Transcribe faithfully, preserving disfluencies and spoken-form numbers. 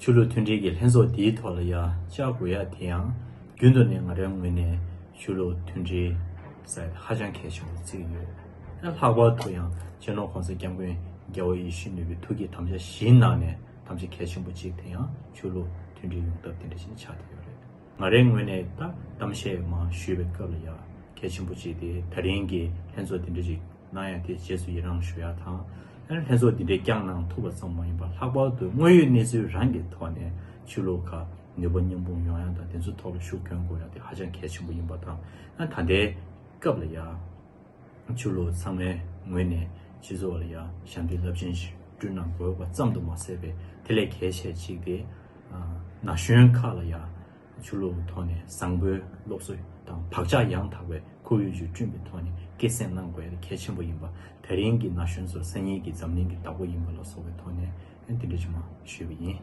ཆོས་ལུགས་མཐུན་སྒྲིལ་གྱི་ལྷན་ཚོགས་འདིའི་ཐོག་ལ་ཡང་བཅར་དགོས་ཡ་དེ་ཡང་རྒྱུན་དུ་ནས་ང་རའི་ངོས་ནས་ཆོས་ལུགས་མཐུན་སྒྲིལ་ཟེར་ཧ་ཅང་གལ་ཆེན་པོ་བརྩི་གི་ཡོད། ལྷག་པར་དུ་ཡང་སྤྱི་ནོར་༸གོང་ས་༸སྐྱབས་མགོན་རྒྱལ་བ་ཡིད་བཞིན་ནོར་བུའི་ཐུགས་ཀྱི་དམ་བཅའ་བཞིའི་ནང་ནས་དམ་བཅའ་གལ་ཆེན་པོ་གཅིག་དེ་ཡང་ཆོས་ལུགས་མཐུན་སྒྲིལ་ཡོང་ཐབས་དེ་འདྲ་ཞིག་ཆགས་བསྡད་ཡོད་རེད། ང་རའི་ངོས་ནས་ད་གཏམ་བཤད་མང་ཞུས་པའི་སྐབས་ལ་ཡང་གལ་ཆེན་པོ་གཅིག་དེ་ད་རིང་གི་ལྷན་ཚོགས་དེ་འདྲ་ཞིག་གནང་ཡ་དེ་རྗེས་སུ་ཡི་རང་ཞུ་ཡ་དང་། ལྷན་ཚོགས་འདི་འདྲའི་བསྐྱངས་གནང་ཐུབ་པ་ཙམ་མ་ཡིན་པར་ལྷག་པར་དུ་དངོས་ཡོད་གནས་ཚུལ་རང་གི་ཐོག་ནས་ཆོས་ལུགས་ཁག་ནུས་པ་མཉམ་སྤུངས་ཡོང་ཡ་དང་དེ་ཚོའི་ཐོག་ལ་ཤུགས་སྐྱོན་དགོས་ཡ་དེ་ཧ་ཅང་གལ་ཆེན་པོ་ཡིན་པ་དང་། ད་ལྟའི་སྐབས་ལ་ཡ་ཆོས་ལུགས་ཚང་མའི་ངོས་ནས་སྤྱི་ཚོགས་ལ་ཡ་ཞབས་འདེགས་རླབས་ཆེན་ཞིག་བསྐྲུན་གནང་དགོས་པ་ཙམ་དུ་མ་ཟད་པའི་དེ་ལས་གལ་ཆེ་གཅིག་དེ་ན་གཞོན་ཁག་ལ་ཡ་ཆོས་ལུགས་ཐོག་ནས་བཟང་པོའི་སློབ་གསོ་དང་བག་ཆགས་ཡང་དག་པའི་ཁོར་ཡུག་ཅིག་བསྐྲུན་པའི་ཐོག་ནས་སྐྱེད་སྲིང་གནང་དགོས་ཡ་གལ་ཆེན་པོ་ཡིན་པ། ད་རིང་གི་ན་གཞོན་ཚོར་སང་ཉིན་གྱི་འཛམ་གླིང་གི་བདག་པོ་ཡིན་པ་ལ་སོགས་པའི་ཐོག་ནས་འདི་འདྲ་ཅིག་མ་ཞུས་པ་ཡིན།